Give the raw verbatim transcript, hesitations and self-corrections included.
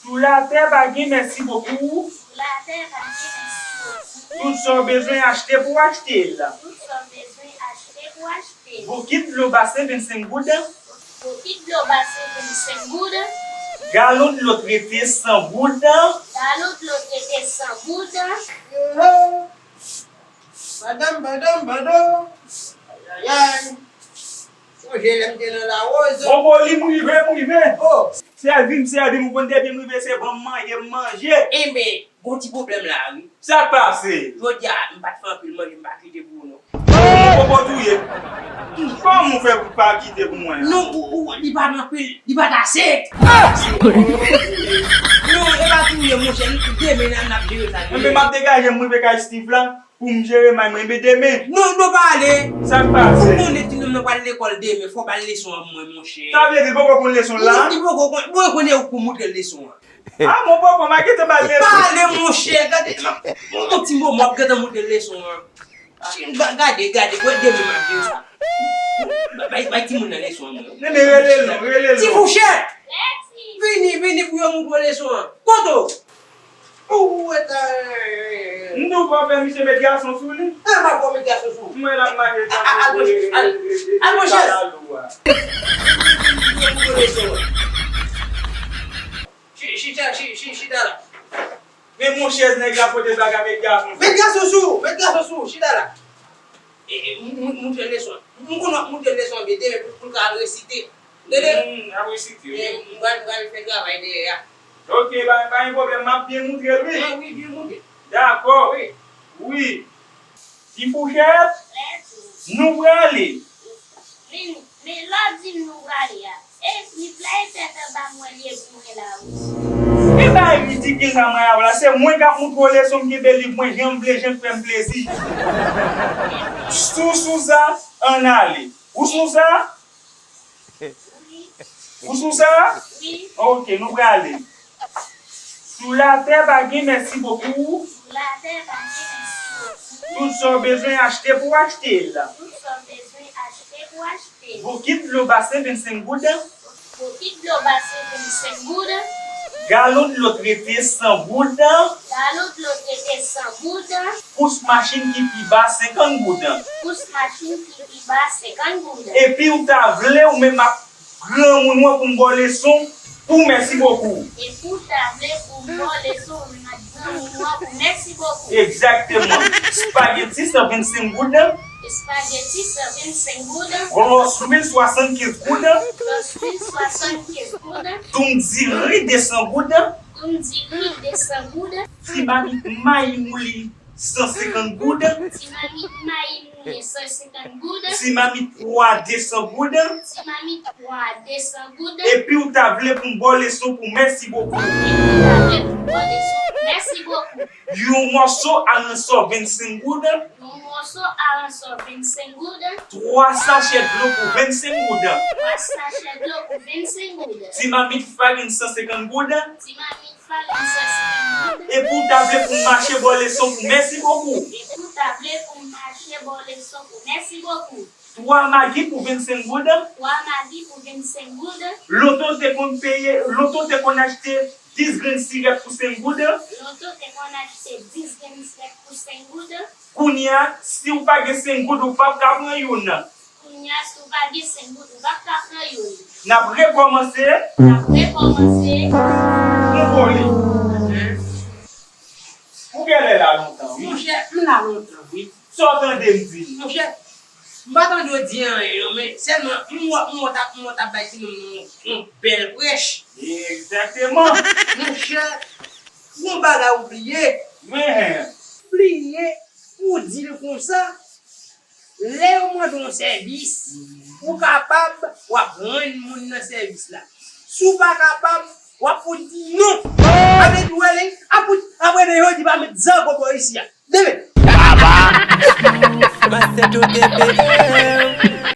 Sou latè pa gen mèsi bokou. Sou latè pa gen mèsi bokou. Tout sa w bezwen achte pou w achte l. Tout sa w bezwen achte pou w achte l. Bokit dlo ba se vennsenk goud. Bokit dlo ba se vennsenk goud. Galon dlo trete san goud. Galon dlo trete san goud. Yoho! Badam, badam, badam. Ayayay. Sonje lè m te nan lawoz. Bon, bon, li m rive, m rive. Oh. Sèvi m, sèvi m, ou konn depi m rive se ban m manje, m manje. Enben, gon ti pwoblèm la, wi. Sa k pase? Jodi a, m pa t fè anpil manje, m pa kite pou ou non. Popo touye. Kòman w fè pou pa kite pou mwen? Non, ou, ou, li pa t anpil, li pa t ase. Non, e pa touye, monchè, demen n ap jere sa. Enben, m ap degaje m rive kay Steve la. Pou m jere may mwen, men demen. Non, non, pa ale. Sa k pase? Ou konnen timoun nan pral lekòl demen, fò w ba l leson an pou mwen, monchè. Sa vle di l poko konn leson la? Li poko konn, mwen konnen ou pou montre l leson an. A, mon pòpò, m a gentan ba l leson. Pa ale, monchè, gade, m ap, yon ti moman, m ap gentan montre l leson an. Gade, gade, mwen demen m ap jere sa. Bay, bay timoun nan leson an, mwen. Men, men, rele l non, rele l non. Ti Fouchèt! Vini, vini pou yo montre w leson an. Kote w? Ou wè ta. M di w pa fè misye met gason sou li. A, m ap fè w met gason sou ou. Mwen l ap mache gason sou li. Al, al, al, al, monchè. Chi-, chita, chi-, chi-, chita la. Men monchè, nèg la pote bagay met gason sou li. Met gason sou ou, met gason sou ou, chita la. E, e, m, m, moutre leson an. M konn w ap moutre leson an byen demen pou, pou l ka al resite. Tande? Hmm, ap resite, wi. E, m pral, m pral fè travay dèyè a. Ok, pa, pa gen pwoblèm, m ap byen moutre l, wi. E, wi, byen moutre. Dakò. Wi. Wi. Ti Fouchèt, nou prale. Men, men lè w di m nou prale a, e, li play tèt anba mwen, li ye pou mwen la, wi. E bay ridikil nan mwen avè la, se mwen k ap moutre w leson, m kenbe liv mwen, jan m vle, jan k fè m plezi. Sou, sou sa, ann ale. Ou sou sa? Wi. Ou sou sa? Wi. Ok, nou prale. Sou latè pa gen mèsi bokou. Sou latè pa gen mèsi bokou. Tout sa w bezwen achte pou w achte l. Tout sa w bezwen achte pou w achte l. Bokit dlo ba se vennsenk goud. Bokit dlo ba se vennsenk goud. Galon dlo trete san goud. Galon dlo trete san goud. Kous machin ki pi ba senkant goud. Kous machin ki pi ba senkant goud. Epi w ta vle ou menm ak granmoun ou an pou m ba w leson pou mèsi bokou. Epi w ta vle pou m ba w leson ou menm ak granmoun ou an pou mèsi bokou. Egzakteman. Espageti san vennsenk goud. Espageti san vennsenk goud. Glòs lwil swasannkenz goud. Glòs lwil swasannkenz goud. Toum diri de san goud. Toum diri de san goud. Ti mamit mayi mouli san senkant goud. Ti mamit mayi mouli san senkant goud. Ti mamit pwa de san goud. Ti mamit pwa de san goud. Epi w ta vle pou m ba w leson pou mèsi bokou. Epi w ta vle pou m ba w leson pou mèsi bokou. Yon mòso aransò vennsenk goud. Yon mòso aransò vennsenk goud. Twa sachè dlo pou vennsenk goud. Twa sachè dlo pou vennsenk goud. Ti mamit farin san senkant goud. Ti mamit farin san senkant goud. Epi w ta vle pou m mache ba w leson pou mèsi bokou. Epi w ta vle pou m mache ba w leson pou mèsi bokou. Twa magi pou vennsenk goud. Twa magi pou vennsenk goud. Lontan w te konn peye, lontan w te konn achte dis grenn sirèt pou senk goud. Lontan w te konn achte dis grenn sirèt pou senk goud. Kounye a, si w pa gen senk goud, ou p ap ka pran youn. Kounye a, si w pa gen senk goud, ou p ap ka pran youn. N ap rekòmanse. N ap rekòmanse. Nou vole. Pou kèlè la lontan, wi. Monchè, m la lontan, wi. Sa w tande m di? Monchè, m pa tande w di anyen, non, men sèlman, m wè, m wè w t ap, m wè w t ap bay timoun nan yon, yon bèl prèch. Egzakteman. Monchè, gon bagay ou bliye. Men. Bliye pou w di l konsa. Lè yo mande w yon sèvis, ou kapab, w ap rann moun nan sèvis la. Si w pa kapab, w ap fout di non. Apre tou, wè, lè, apre, apre de yo di pa met zango bò isi a. Demen. Baba! Master to T P M.